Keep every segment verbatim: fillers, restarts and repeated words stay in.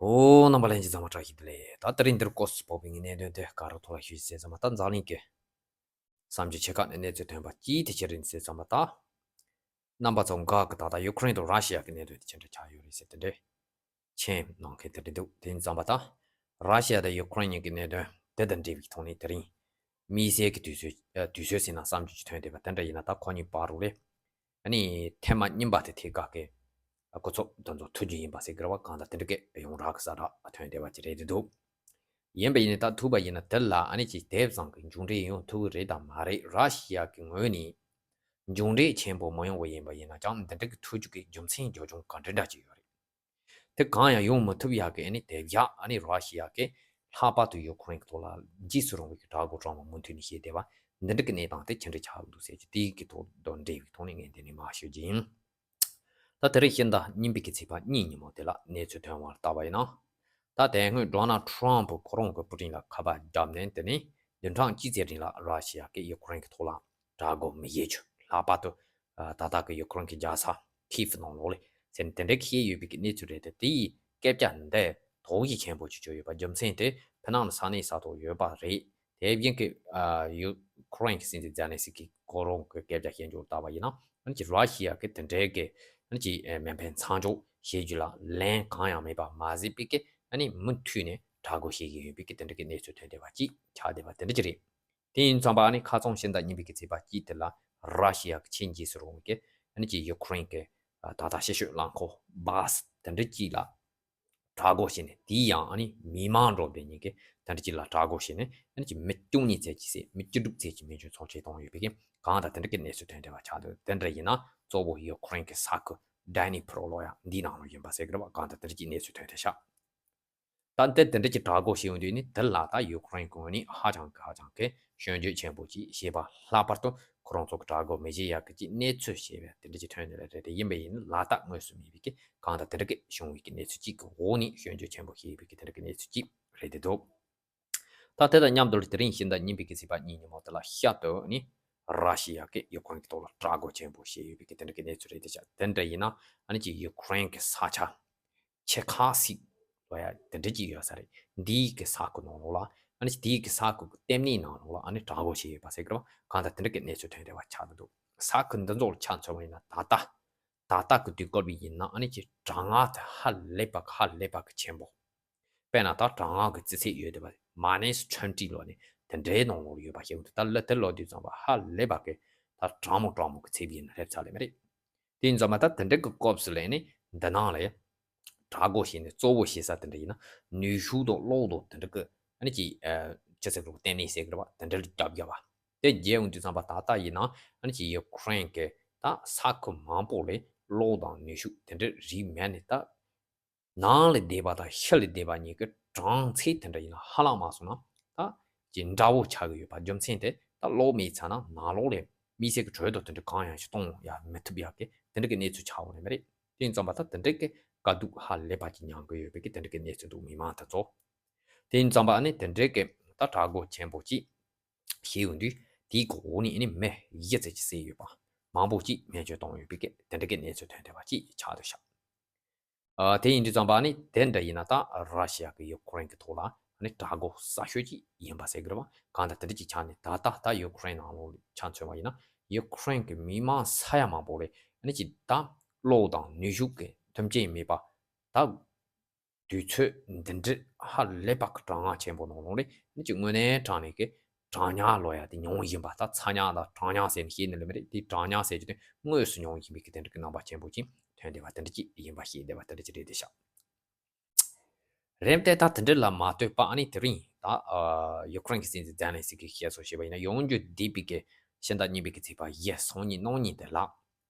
ཨོ། རྣམ་པ་ལྷན་རྒྱས་ཚང་མ་བཀྲ་ཤིས་བདེ་ལེགས། ད་དེ་རིང་འདིར་སྐོར་སུ་ཕོག་པའི་གནད་དོན་དེ་ག་རེ་ཐོག་ལ་ཞུ་ཞིག་ཟེར་ཙམ་པ། ད་འཛམ་གླིང་གི་གསར་འགྱུར་ཆེ་ཁག་ནས་གནས་ཚུལ་ཐོན་པ་གཅིག་དེ་ཅི་རེད་ཟེར་ཙམ་པ། ད་རྣམ་པ་ཚོ་འགའ་གི་ད་ལྟ་ཡུ་ཀེ་རེན་དང་ར་ཤི་ཡ་གི་གནད་དོན་དེ་ཅི་འདྲ་ཆགས་ཡོད་རེད་ཟེར་དེ་འདྲའི་མཆན་གནང་མཁན་དེ་འདྲ་འདུག་དེ་ཡིན་ཙམ་པ་ད་ར་ཤི་ཡ་དང་ཡུ་ཀེ་རེན་གཉིས་ཀྱི་གནད་དོན་དེ་དང་འབྲེལ་བའི་ཐོག་ནས་དེ་རིང་དམིགས་བསལ་གྱི་དུས་ཚོད་ཨ་དུས་ཚོད་ཟེར་ན་བསམ་རྒྱུ་ཅིག་ཐོན་བསྡད་པ་དེ་འདྲ་ཡིན་ན། ད་ཁོ་གཉིས་བར་དུ་ལས་ཨ་ནི་ཐེངས་མ་གཉིས་པ་དེ་ཐད་ཀར་གྱི་སྐུ་ཚབ་དེ་ཚོ་ཐུག་རྒྱུ་ཡིན་པ་ཟེར་གི་རེད་བ། གང་ལྟར་དེ་འདྲ་གི་ཡོང་རག་གི་གསལ་བསྒྲགས་ཐོན་བསྡད་པ་ཅིག་རེད་འདུག་ཡིན་པ་ཡིན་ན་ད་ཐུག་པ་ཡིན་ན་དེ་ལ་ཨ་ནི་ཅིག་དེ་བཟང་གི་མཇུག་འབྲས་ཡོང་ཐུབ་ཀྱི་རེད་དམ་མ་རེད། ར་ཤི་ཡ་གི་ངོས་ནས་མཇུག་འབྲས་ཆེན་པོ་མ་ཡོང་བ་ཡིན་པ་ཡིན་ན་ཀྱང་འདི་འདྲ་གི་ཐུག་རྒྱུ་གི་རྒྱུ་མཚན་རྒྱབ་ལྗོངས་ག་འདྲ་འདྲ་ཅིག་ཡོད་རེད། དེ་གང་ཡང་ཡོང་མི་ཐུབ་ཡག་གི་ཨ་ནི་དེ་བཞག་ཨ་ནི་ར་ཤི་ཡ་གི་ལྷག་པར་དུ་ཡུ་ཀེ་རེན་གི་ཐོག་ལ་འཇིགས་སུ་རུང་བའི་གི་དྲག་རྒོལ་དྲག་མོ་མུ་མཐུད་ནས་བྱས་བསྡད་པ་འདི་འདྲ་གི་གནས་སྟངས་དེ་ཅི་འདྲ་ཆགས་འདུག་ཟེར་གྱི་དེའི་གི་ཐོག་དང་འབྲེལ་བའི་ཐོག་ནས་ངས་འདི་ནས་མར་ཞུ་རྒྱུ་ཡིན། ད་དེ་རིང་ཕྱི་ཟླ་གཉིས་པའི་གི་ཚེས་པ་གཉིས་ཉིན་མོ་དེ་ལ་གནས་ཚུལ་ཐོན་པར་བལྟས་པ་ཡིན་ན། ད་དེ་སྔོན་ཌོ་ནལ་ཊམ་ཕུ་ཁོ་རང་གི་ཕུ་ཊིན་ལ་ཁ་པར་བརྒྱབ་ནས་དེ་ནས་བདུན་ཕྲག་གཅིག་ཙམ་རིང་ལ་ར་ཤི་ཡ་གིས་ཡུ་ཀེ་རེན་གྱི་ཐོག་ལ་དྲག་རྒོལ་མི་བྱེད་རྒྱུ། ལྷག་པར་དུ་ཨ་ད་ལྟ་གི་ཡུ་ཀེ་རེན་གྱི་རྒྱལ་ས་ཁིབ་ནང་ལོགས་ལ་ཟེར་ནས་དེ་འདྲའི་བཤད་ཡོད་པའི་གི་གནས་ཚུལ་རེད་དེ། དེའི་སྐད་ཆ་འདི་དོགས་གཞི་ཆེན་པོ་ཅིག་བརྗོད་ཡོད་པ། རྒྱུ་མཚན་དེ་ཕི་ནང་ལ་ས་གནས་ས་ཐོག་ཡོད་པ་རེད། དེ་བཞིན་གྱི་ཨ་ཡུ་ཁོ་རང་གི་སྲིད་འཛིན་ཛེ་ལན་སི་ཀི་ཁོ་རང་གི་སྐད་ཆ་བཤད་རྒྱུར་བལྟས་པ་ཡིན་ན། ཨ་ནི་ཅིག་ར་ཤི་ཡ་གི་དེ་འདྲའི་གི་ཨ་ནི་ཅིག་ཨ་མེ་འཕེན་མཚམས་འཇོག་བྱེད་རྒྱུ་ལ་ལན་གང་ཡང་མེད་པ་མ་ཟད་པའི་གི་ཨ་ནི་མུ་མཐུད་ནས་དྲག་རྒོལ་བྱེད་ཀྱི་ཡོད་པའི་གི་དེ་འདྲ་གི་གནས་ཚུལ་ཐོན་བསྡད་པ་ཅིག་ཆགས་བསྡད་པ་དེ་འདྲ་ཅིག་རེད། དེ་ཡིན་ཙམ་པ་ཨ་ནི་ཁ་སང་ཕྱི་ཟླ་གཉིས་པའི་གི་ཚེས་པ་གཅིག་དེ་ལ་ར་ཤི་ཡ་གི་ཆེས་འཇིགས་སུ་རུང་བའི་གི་ཨ་ནི་ཅིག་ཡུ་ཁོ་རེན་གི་ཨ་ད་ལྟ་ཕྱི་བཤོལ་རླངས་འཁོར་བཱ་སི་དེ་འདྲ་ཅིག་ལ་དྲག་རྒོལ་བྱས་ནས། དེའི་ཡང་ཨ་ནི་མི་མང་འགྲོ་བསྡད་མཁན་གྱི་དེ་འདྲ་ཅིག་ལ་དྲག་རྒོལ་བྱས་ནས། ཨ་ནི་ཅིག་མི་བཅུ་གཉིས་ཙམ་ཅིག་ཟེར། མི་བཅུ་དྲུག་ཙམ་ཅིག་མེ་མཆོད་ཚབས་ཆེ་བཏང་ཡོད་པའི་གི་གང་ལྟར་དེ་འདྲ་གི་གནས་ཚུལ་ཐོན་བསྡད་པ་ཆགས་འདུག་དེ་འདྲ་ཡིན་ན་གཙོ་བོ་ཡུ་ཁོ་རེན་གྱི་ས་ཁུལ་ཌི་ནི་པྲོ་ལོ་ཡ་འདིའི་ནང་ལ་ཡིན་པ་ཟེར་གི་རེད་བ། གང་ལྟར་དེ་འདྲ་གི་གནས་ཚུལ་ཐོན་བསྡད་ཤག་ད་འདི་དེ་འདྲ་གི་དྲག་རྒོལ་བྱེད་ཡོང་དུས་ནི་དེ་ལ་ད་ཡུ་ཁོ་རེན་གོང་ནས་ཧ་ཅང་གི་ཧ་ཅང་གི་སྐྱོན་བརྗོད་ཆེན་པོ་ཅིག་བྱས་པ། ལྷག་པར་དུ་ཁོ་རང་ཚོ་གི་དྲག་རྒོལ་མི་བྱེད་ཡག་གི་ཅིག་གནས་ཚུལ་བཤད་པ་དེ་འདྲ་ཅིག་ཐོན་ནས་རེད་དེ། ཡིན་པ་ཡིན་ན་ལ་དྭགས་དངོས་སུ་མེད་པའི་གི་གང་ལྟར་དེ་འདྲ་གི་བྱུང་བའི་གི་གནས་ཚུལ་ཅིག་གི་འོག་ནས་སྐྱོན་བརྗོད་ཆེན་པོ་བྱས་པའི་གི་དེ་འདྲ་གི་གནས་ཚུལ་ཅིག་རེད་དེ་འདུག་ད་དེ་དང་མཉམ་དུ་དེ་རིང་ཕྱི་ཟླ་གཉིས་པའི་གི་ཚེས་པ་གཉིས་ཉིན་མོ་དེ་ལ་ཤར་དུ་ནི་ར་ཤི་ཡ་གིས་ཡུ་ཁོ་རེན་གྱི་ཐོག་ལ་དྲག་རྒོལ་ཆེན་པོ་བྱས་ཡོད་པའི་གི་དེ་འདྲ་གི་གནས་ཚུལ་རེད་དེ་ཤག་དེ་འདྲ་ཡིན་ན་ཨ་ནི་ཅིག་ཡུ་ཁོ་རེན་གྱི་ས་ཆ་ཆེ་ཁ་སིག་ལོ་ཡ་དེ་འདྲ་ཅིག་ཡོད་ས་རེད། འདིའི་གི་ས་ཁུལ་ནང་ལོགས་ལ་ཨ་ནི་ཅིག་དེའི་གི་ས་ཁུལ་གི་ལྟེ་གནས་ནང་ལོགས་ལ་ཨ་ནི་དྲག་རྒོལ་བྱས་ཡོད་པ་ཟེར་གི་རེད་བ། གང་ལྟར་དེ་འདྲ་གི་གནས་ཚུལ་ཐོན་བསྡད་པ་ཆགས་འདུག་ས་ཁུལ་འདི་ཚོ་ལ་ཆ་མཚོན་པ་ཡིན་ན་ད་ལྟ་ད་ལྟ་གི་དུས་སྐབས་ཡིན་ན་ཨ་ནི་ཅིག་གྲང་ངར་དེ་ཧ་ལས་པ་ཧ་ལས་པ་གི་ཆེན་པོ། དཔེར་ན་ད་གྲང་ངར་གྱི་རྩིས་ཚད་ཡོད་བསྡད་པ་མ་ནས་ཊུ་ཝེན་ཊི་ལོ་ནས་དེ་འདྲའི་ནང་ལོགས་ཡོད་པ་ཞིག་འདུག་ད་ལོ་དེ་ལོ་དུས་ཙམ་པ་ཧ་ལས་པ་གི་ད་གྲང་མོ་གྲང་མོ་གི་ཚད་ཡིན་ན་སླེབས་ཚར་ལེ་མ་རེད། དེ་ཡིན་ཙམ་པ་ད་དེ་འདྲའི་གི་སྐབས་སུ་ལས་ནི་འདི་ནང་ལ་དྲག་རྒོལ་བྱས་ནས་གཙོ་བོ་བྱེད་ས་དེ་འདྲ་ཡིན་ན་ནུས་ཤུགས་དང་གློག་དང་དེ་འདྲ་གི་ཨ་ནི་ཅིག་ཅི་ཟེར་རུང་ལྟེ་གནས་ཟེར་གི་རེད་བ། དེ་འདྲ་ལ་རྒྱབ་རྒྱབ་པ་དེ་རྒྱལ་ཡོང་དུས་ཙམ་པ་ད་ལྟ་ཡིན་ན་ཨ་ནི་ཅིག་ཡུ་ཁུ་རེན་གི་ད་ས་ཁུལ་མང་པོ་ལས་གློག་དང་ནུས་ཤུགས་དེ་འདྲ་རིགས་མེད་ནས་ད། ནང་ལ་བསྡད་པ་དང་ཕྱི་ལ་བསྡད་པ་གཉིས་ཀྱི་གྲངས་ཚད་དེ་འདྲ་ཡིན་ན་ཧ་ལམ་མ་སོང་ན་ད་ཅིག་འདྲ་བོ་ཆགས་ཀྱི་ཡོད་པ། རྒྱུ་མཚན་དེ་ད་གློག་མེད་ཚར་ན་ནང་ལོགས་ལ་དམིགས་བསལ་གྱི་གྲོས་དང་དེ་འདྲ་གང་ཡང་ཞིག་གཏོང་ཡ་མི་ཐུབ་ཡག་གི་དེ་འདྲ་གི་གནས་ཚུལ་ཆགས་ཡོང་ནི་མ་རེད། དེ་ཡིན་ཙམ་པ་ད་དེ་འདྲ་གི་དཀའ་སྡུག་ཧ་ལས་པ་ཅིག་མྱངས་ཀྱི་ཡོད་པའི་གི་དེ་འདྲ་གི་གནས་ཚུལ་འདུག་མི་མང་དེ་ཚོ། དེ་ཡིན་ཙམ་པ་ཨ་ནི་དེ་འདྲ་གི་ད་དྲག་རྒོལ་ཆེན་པོ་ཅིག་བྱས་ཡོང་དུས་དེའི་གི་འོག་ནས་ཨ་ནི་མི་བཞི་ཙམ་ཅིག་བསད་ཡོད་པ། མང་པོ་ཅིག་རྨས་སྐྱོན་བཏང་ཡོད་པའི་གི་དེ་འདྲ་གི་གནས་ཚུལ་ཐོན་བསྡད་པ་ཅིག་ཆགས་འདུག་ཤག་ཨ། དེ་ཡིན་དུས་ཙམ་པ་ནི་དེ་འདྲ་ཡིན་ན་ད་ར་ཤི་ཡ་གི་ཡུ་ཁུ་རེན་གི་ཐོག་ལ་ནི་དྲག་རྒོལ་གསར་ཤོས་ཅིག་ཡིན་པ་ཟེར་གི་རེད་བ། གང་ལྟར་དེ་འདྲ་ཅིག་ཆགས་ནས་ད་ལྟ་ད་ཡུ་ཁུ་རེན་ནང་ལོགས་ལ་ཆ་མཚོན་པ་ཡིན་ན་ཡུ་ཁུ་རེན་གི་མི་མང་ས་ཡ་མང་པོ་ལ་ནི་ཅིག་ད་གློག་དང་ནུས་ཤུགས་གི་མཐུན་རྐྱེན་མེད་པ། ད་དུས་ཚོད་འདི་འདྲའི་ཧ་ལས་པ་གི་གྲང་ངར་ཆེན་པོ་ནང་ལོགས་ལ་ནི་ཅིག་དངོས་གནས་དྲང་གནས་ཀྱི་གྲང་ཉ་ལོ་ཡ་དེ་མྱོང་བཞིན་པ། ད་ཚ་ཉ་དང་གྲང་ཉ་ཟེར་ནས་བཤད་ནི་ལ་མི་རེད། དེ་གྲང་ཉ་ཟེར་རྒྱུ་དེ་དངོས་སུ་མྱོང་བཞིན་པའི་གི་དེ་འདྲ་གི་རྣམ་པ་ཆེན་པོ་ཅིག་ཐོན་བསྡད་པ་དེ་འདྲ་ཅིག་ཡིན་པ་ཤེས་བསྡད་པ་དེ་འདྲ་ཅིག་རེད་དེ་ཤག་རེད་དེ་ད་དེ་འདྲ་ལ་མ་ལྟོས་པ་ཨ་ནི་དེ་རིང་ད་ཨ་ཡུ་ཁུ་རེན་གྱི་སྲིད་འཛིན་ཛེ་ལན་སི་ཀིས་བཤད་སོང་ཞེས་པ་ཡིན་ན་ཡོང་རྒྱུ་བསྡད་པའི་གི་ཕྱི་ཟླ་གཉིས་པའི་གི་ཚེས་པ་བཞི་སང་ཉིན་གནངས་ཉིན་དེ་ལ།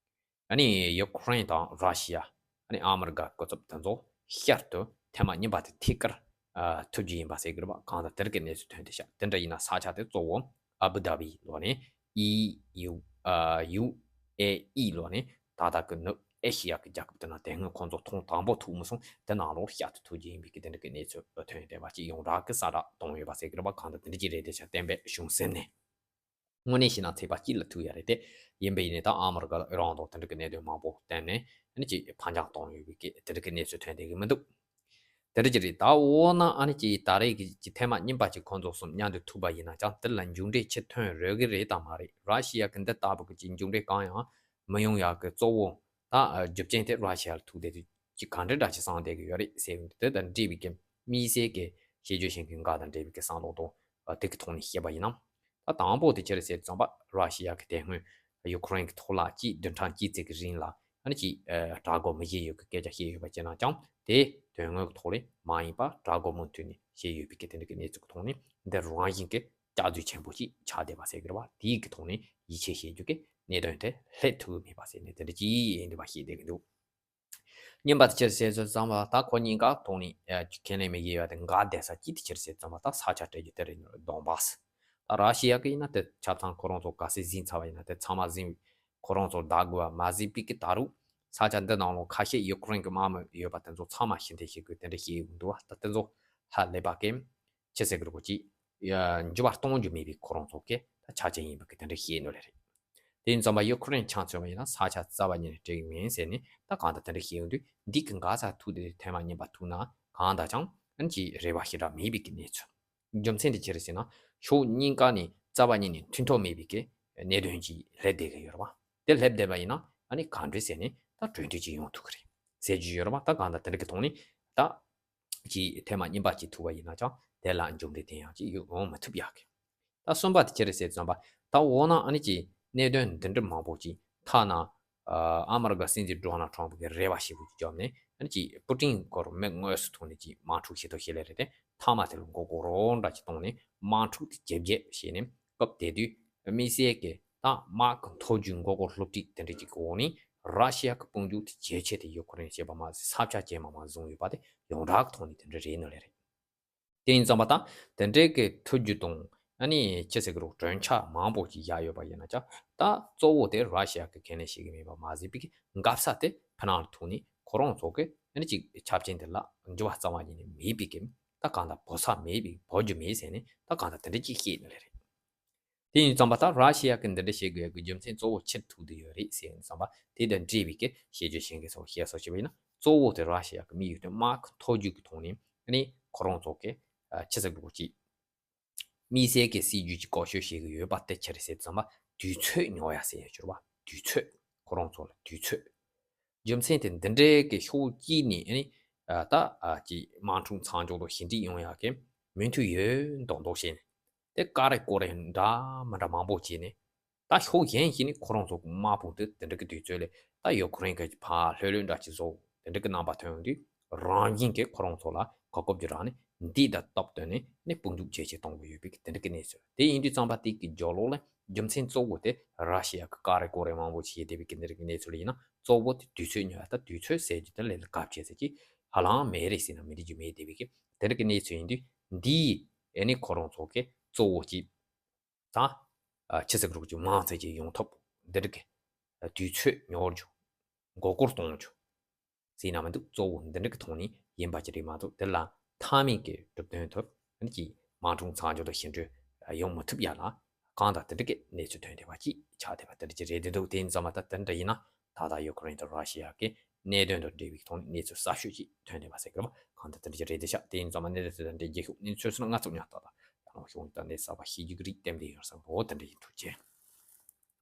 ཨ་ནི་ཡུ་ཁུ་རེན་དང་ར་ཤི་ཡ། ཨ་ནི་ཨ་མི་རི་ཀ་སྐུ་ཚབ་དེ་ཚོ་ཤར་དུ་ཐེངས་མ་གཉིས་པ་དེ་ཐད་ཀར་ཨ་ཐུག་རྒྱུ་ཡིན་པ་ཟེར་གི་རེད་པ། གང་ལྟར་དེ་འདྲ་གི་གནས་ཚུལ་ཐོན་བསྡད་ཤག་དེ་འདྲ་ཡིན་ན་ས་ཆ་དེ་གཙོ་བོ་ཨ་བུ་དྷ་བི་ལོ་ནས་ཨི་ཡུ་ཨ་ཡུ་ཨེ་ཨི་ལོ་ནས་ད་ལྟ་གི་ནུབ་ཨེ་ཤི་ཡ་གི་རྒྱལ་ཁབ་དེ་ནང་དེ་སྔོན་ཁོང་ཚོ་ཐེངས་དང་པོ་ཐུག་མི་སོང་། དེ་ནང་ལོགས་ཤར་དུ་ཐུག་རྒྱུ་ཡིན་པའི་གི་དེ་འདྲ་གི་གནས་ཚུལ་ཐོན་བསྡད་པ་ཅིག་ཡོང་རག་གི་གསལ་བསྒྲགས་གཏོང་ཡོད་པ་ཟེར་གི་རེད་པ། གང་ལྟར་དེ་འདྲ་ཅིག་རེད་དེ་ཤག་བསྟན་པའི་གཞུང་ཟེར་ནས། དངོས་གནས་བཤད་ན་ཚེས་པ་གཅིག་ལ་ཐུག་ཡ་རེད་དེ། ཡིན་པ་ཡིན་ནའི་ད་ཨ་མི་རི་ཀ་ལ་ཨི་རན་དང་དེ་འདྲ་གི་གནད་དོན་མང་པོ་བསྟན་ནས་ཨ་ནི་ཅིག་ཕར་འགྱངས་གཏོང་ཡོད་པའི་གི་དེ་འདྲ་གི་གནས་ཚུལ་ཐོན་བསྡད་གི་མི་འདུག་དེ་འདྲ་ཅིག་རེད། ད་འོ་ན་ཨ་ནི་ཅིག་ད་རེས་ཀྱི་ཅིག་ཐེངས་མ་གཉིས་པ་ཅིག་ཁོང་ཚོ་གསུམ་མཉམ་དུ་ཐུག་པ་ཡིན་ན་ཀྱང་དེ་ལ་མཇུག་འབྲས་ཅིག་ཐོན་རོགས་ཀྱི་རེད་དམ་མ་རེད། ར་ཤི་ཡ་གི་འདི་ལྟ་བུ་གི་ཅིག་མཇུག་འབྲས་གང་ཡང་མི་ཡོང་ཡག་གི་གཙོ་བོ་ད་རྒྱུ་རྐྱེན་དེ་ར་ཤི་ཡ་ལ་ཐུག་བསྡད་དུས་ཅིག་ག་འདྲ་འདྲ་ཅིག་བསམ་བསྡད་ཀྱི་ཡོད་རེད་ཟེར་ཡོང་དུས། དེ་དང་འབྲེལ་བའི་གི་དམིགས་བསལ་གྱི་དཔྱད་བརྗོད་བྱེད་མཁན་འགའ་དང་འབྲེལ་བའི་གི་བསམ་བློ་དང་དེ་གི་ཐོག་ནས་བཤད་པ་ཡིན་ན། ད་དང་པོ་དེ་ཅི་རེད་ཟེར་ཙམ་པ་ར་ཤི་ཡ་གི་དེ་སྔོན་ཡུ་ཁུ་རེན་གི་ཐོག་ལ་ཅིག་བདུན་ཕྲག་གཅིག་ཙམ་གི་རིང་ལ་ཨ་ནི་ཅིག་དྲག་རྒོལ་མི་བྱེད་ཡོད་གི་སྐད་ཆ་བཤད་ཡོད་པ་བྱས་ན་ཀྱང་དེ་དོན་དངོས་གི་ཐོག་ལས་མ་ཡིན་པ་དྲག་རྒོལ་མུ་མཐུད་ནས་བྱས་ཡོད་པའི་གི་དེ་འདྲ་གི་གནས་ཚུལ་གི་ཐོག་ནས་འདི་རང་བཞིན་གི་སྐྱག་རྫུན་ཆེན་པོ་ཅིག་ཆགས་བསྡད་པ་ཟེར་གི་རེད་བ། དེའི་གི་ཐོག་ནས་ཡིད་ཆེས་བྱེད་རྒྱུ་གི་གནད་དོན་དེ་སླེབས་ཐུབ་ཀྱི་མེད་པ་ཟེར་ནས་དེ་འདྲ་ཅིག་ཡིན་འདུག་པ་བཤད་བསྡད་གི་འདུག་གཉིས་པ་དེ་ཕྱིར་ཟེར་ཚོད་ཙམ་པ་ད་ཁོ་གཉིས་ཀ་ཐོག་ནས་ཁས་ལེན་མི་དགོས་པ་དེ་འགའ་བསྡད་ས་གཅིག་དེ་ཕྱིར་ཟེར་ཙམ་པ་ད་ས་ཆ་སྤྲད་རྒྱུ་དེ་རེད། ཌོན་བཱ་སི། ད་ར་ཤི་ཡ་གི་ཡིན་ན་དེ་ཆ་ཚང་ཁོ་རང་ཚོ་ག་ཚོད་ཟིན་ཚར་བ་ཡིན་ན་དེ་ཚང་མ་ཟིན། ཁོ་རང་ཚོ་བདག་དགོས་པ་མ་ཟིན་པའི་གི་ད་རུང་ས་ཆ་འདི་ནང་ལོགས་ཁ་ཤས་ཡུ་ཁུ་རེན་གི་དམག་མི་ཡོད་པ་དེ་ཚོ་ཚང་མ་ཕྱིར་འཐེན་བྱེད་དགོས་དེ་འདྲ་བཤད་ཡོང་འདུག་བ། ད་དེ་ཚོ་ཧ་ལས་པ་གི་ཅི་ཟེར་གི་རེད་གོ་ཅི། ཡ། འགྱུར་བ་གཏོང་རྒྱུ་མེད་པའི་ཁོ་རང་ཚོ་གི་ད་ཆ་རྐྱེན་ཡིན་པ་གི་དེ་འདྲ་བཤད་ནོ་ལེ་རེད། དེ་ཡིན་ཙམ་པ་ཡུ་ཁུ་རེན་ཆ་མཚོན་པ་ཡིན་ན་ས་ཆ་རྩ་བ་ཉིད་ནས་སྤྲད་གི་མིན་ཟེར་ནས་ད་གང་ལྟར་དེ་འདྲ་བཤད་ཡོང་དུས་འདི་གི་འགའ་ས་ཐུག་དེ་ཐེངས་མ་གཉིས་པ་ཐུག་ན་གང་ལྟར་ཀྱང་ཨ་ནི་ཅིག་རེ་བ་ཞེ་དྲག་མེད་པའི་གི་གནས་ཚུལ། རྒྱུ་མཚན་དེ་ཅི་རེད་ཟེར་ན་ཕྱོགས་གཉིས་ཀ་ནས་རྩ་བ་ཉིད་ནས་མཐུན་གྲོགས་མེད་པའི་གི་གནད་དོན་ཅིག་སླེབས་བསྡད་གི་ཡོད་རེད་བ། དེ་སླེབས་བསྡད་པ་ཡིན་ན་ཨ་ནི་གང་འདྲ་ཟེར་ནས་ད་གྲོས་མཐུན་ཅིག་ཡོང་ཐུབ་གི་རེད་ཟེར་རྒྱུ་ཡོད་རེད་བ། ད་གང་ལྟར་དེ་འདྲ་གི་ཐོག་ནས་ད། ཅིག་ཐེངས་མ་གཉིས་པ་ཅིག་ཐུག་པ་ཡིན་ན་ཀྱང་དེ་ལ་མཇུག་འབྲས་དེ་ཡང་ཅིག་ཡོང་མི་ཐུབ་ཡག་གི། ད་གསུམ་པ་དེ་ཅི་རེད་ཟེར་ཙམ་པ་ད་འོ་ན་ཨ་ནི་ཅིག་གནད་དོན་འདི་འདྲ་མང་པོ་ཅིག་ཐ་ན་ཨ་མི་རི་ཀ་སྲིད་འཛིན་ཌོ་ནལ་ཊམ་ཕ་གི་རེ་བ་ཞེ་པོ་ཅིག་བརྒྱབ་ནས་ཨ་ནི་ཅིག་པུ་ཏིན་སྐོར་མི་དངོས་སུ་ཐུག་ནས་ཅིག་དམག་འཁྲུག་བྱེད་དོ་ཞེས་ལས་རེད་དེ་མཐའ་མ་དེ་ལ་མགོ་སྐོར་རོགས་འདྲ་ཅིག་གཏོང་ནས་དམག་འཁྲུག་དེ་ཇེ་རྒྱས་བྱས་ནས་སྐབས་དེ་དུས་དམིགས་བསལ་གྱི་ད་དམག་གི་མཐོ་རྒྱུགས་མགོ་སྐོར་སློབ་ཁྲིད་དེ་འདྲ་ཅིག་གི་འོག་ནས་ར་ཤི་ཡ་གི་དཔུང་འཇུག་དེ་ཇེ་ཆེ་དེ་ཡུ་ཁུ་རེན་བྱས་པ་མ་ཟད་ས་ཆ་ཇེ་མང་མང་བཟུང་ཡོད་པ་དེ་ཡོངས་གྲགས་ཀྱི་ཐོག་ནས་དེ་འདྲ་རེད་ནོ་ལེ་རེད། དེ་ཡིན་ཙམ་པ་ད་དེ་འདྲའི་གི་མཐོ་རྒྱུགས་དང་ཨ་ནི་ཅི་ཟེར་གི་རུ་གྲོན་ཆ་མང་པོ་ཅིག་བཞག་ཡོད་པ་ཡིན་ན་ཀྱང་ད་གཙོ་བོ་དེ་ར་ཤི་ཡ་གི་ཁས་ལེན་བྱེད་ཀྱི་མེད་པ་མ་ཟད་པའི་གི་འགབ་ས་དེ་ཕ་ནང་ལ་ཐུག་ནས་ཁོ་རང་ཚོ་གི་ཨ་ནི་ཅིག་ཆ་རྐྱེན་དེ་ལ་འགྱུར་བ་རྩ་བ་ཉིད་ནས་མེད་པའི་གི་ད་གང་ལྟར་བོར་ས་མེད་པའི་བོར་རྒྱུ་མེད་ཟེར་ནས་ད་གང་ལྟར་དེ་འདྲ་ཅིག་བཤད་ནོ་ལེ་རེད། དེ་ཡིན་ཙམ་པ་ད་ར་ཤི་ཡ་གི་འདི་འདྲ་བྱེད་དགོས་ཀྱི་རྒྱུ་མཚན་གཙོ་བོ་ཕྱིར་ཐུག་བསྡད་ཡོད་རེད་ཟེར་ཡིན་ཙམ་པ་དེ་དང་འབྲེལ་བའི་གི་དཔྱད་བརྗོད་བྱེད་མཁན་ཚོ་བཤད་སྲོལ་བྱས་པ་ཡིན་ན་གཙོ་བོ་དེ་ར་ཤི་ཡ་གི་དམིགས་ཡུལ་དེ་དམག་གི་མཐོ་རྒྱུགས་ཀྱི་ཐོག་ནས་ནི་ཁོ་རང་ཚོ་གི་ཨ་ཆི་ཟེར་དགོས་ཀྱི་དམིགས་བསལ་གྱི་སྲིད་ཇུས་ཀྱི་བཀོལ་སྤྱོད་བྱེད་ཀྱི་ཡོད་པ་དེ་ཆི་རེད་ཟེར་ཙམ་པ་དུས་ཚོད་ཉོ་ཡ་ཟེར་ཡ་ཅིག་རེད་བ། དུས་ཚོད་ཁོ་རང་ཚོ་ལ་དུས་ཚོད། རྒྱུ་མཚན་དེ་འདི་འདྲའི་གི་ཕྱོགས་གཅིག་ནས་ཨ་ནི་ཨ་ད་ཨ་ཅིག་དམག་འཁྲུག་མཚམས་འཇོག་དང་ཞི་འགྲིག་ཡོང་ཡག་གི་མོས་མཐུན་ཡོད་མདོག་མདོག་བྱས་ནས་དེ་ཀ་རེ་ཀོ་རེ་འདྲ་མི་འདྲ་མང་པོ་བྱས་ནས་ད་ཕྱོགས་གཞན་ཞིག་ནས་ཁོ་རང་ཚོ་གི་དམག་དཔུང་དེ་དེ་འདྲ་གི་དུས་ཚོད་ལས་ད་ཡུ་ཁུ་རེན་གི་ཕར་ལྷོད་ལྷོད་འདྲ་ཅིག་བཟོ་དེ་འདྲ་གི་རྣམ་པ་ཐོན་ཡོང་དུས་རང་བཞིན་གྱིས་ཁོ་རང་ཚོ་ལ་གོ་སྐབས་ཅིག་རག་ནས་འདི་དང་སྟབས་བསྟུན་ནས་ནི་དཔུང་འཇུག་ཇེ་ཆེ་གཏོང་གི་ཡོད་པའི་གི་དེ་འདྲ་གི་གནས་ཚུལ། དེ་ཡིན་དུས་ཙམ་པ་དེ་གི་རྒྱབ་ལོགས་ལ་རྒྱུ་མཚན་གཙོ་བོ་དེ་ར་ཤི་ཡ་གི་ཀ་རེ་ཀོ་རེ་མང་པོ་ཞིག་བྱས་བསྡད་པའི་གི་འདི་རིགས་གནས་ཚུལ་ཡིན་ན་གཙོ་བོ་དེ་དུས་ཚོད་ཉོ་ཡ། ད་དུས་ཚོད་ཟེར་རྒྱུ་དེ་ལས་ལ་གབ་བྱས་ཟེར་གྱི་ཧ་ལམ་མེད་རེད་ཟེར་ན་མི་འགྲིག་རྒྱུ་མེད་བསྡད་པའི་གི་དེ་རིགས་གི་གནས་ཚུལ་ཡིན་དུས་འདིས་ཨེ་ནི་ཁོ་རང་ཚོ་གི་གཙོ་བོ་གཅིག་དང་ཆི་ཟེར་གི་རུ་གཅིག་མང་ཙམ་ཅིག་ཡོང་ཐབས་འདི་རིགས་གི་དུས་ཚོད་ཉོ་རྒྱུ་མགོ་སྐོར་གཏོང་རྒྱུ། ཟེར་ན་མི་འདུག་གཙོ་བོ་འདི་འདྲ་གི་ཐོག་ནས་ཡིན་པ་ཅིག་རེད་མ་གཏོགས་དེ་ལ་མཐའ་མའི་གི་གྲུབ་དོན་ཐོབ་ཨ་ནི་ཅིག་དམག་འཁྲུག་མཚམས་འཇོག་དང་ཞི་འགྲོས་ཡོང་མི་ཐུབ་ཡ་ལ་གང་ལྟར་དེ་འདྲ་གི་གནས་ཚུལ་ཐོན་བསྡད་པ་ཅིག་ཆགས་བསྡད་པ་དེ་འདྲ་ཅིག་རེད་འདུག་དེ་ཡིན་ཙང་མ་ད་དེ་འདྲ་ཡིན་ན་ད་ལྟ་ཡུ་ཁུ་རེན་དང་ར་ཤི་ཡ་གི་གནད་དོན་དང་འབྲེལ་བའི་ཐོག་ནས་གནས་ཚུལ་གསར་ཤོས་ཅིག་ཐོན་བསྡད་པ་ཟེར་གི་རེད་བ། གང་ལྟར་དེ་འདྲ་ཅིག་རེད་འདུག་ཤག་དེ་ཡིན་ཙང་མ་གནས་ཚུལ་དེ་འདྲ་རྒྱལ་ཤོག་གནས་ཚུལ་སོང་ན་ང་ཚོ་ཉག་ཏག་ཏག་ཡང་ཤོག་ད་གནས་གསར་པ་ཤེས་རྒྱུ་གི་རིགས་ལྟེམ་ལྡན་ཡོད་ས་འོ་དེ་འདྲ་ཡིན། ཐུགས་རྗེ་ཆེ།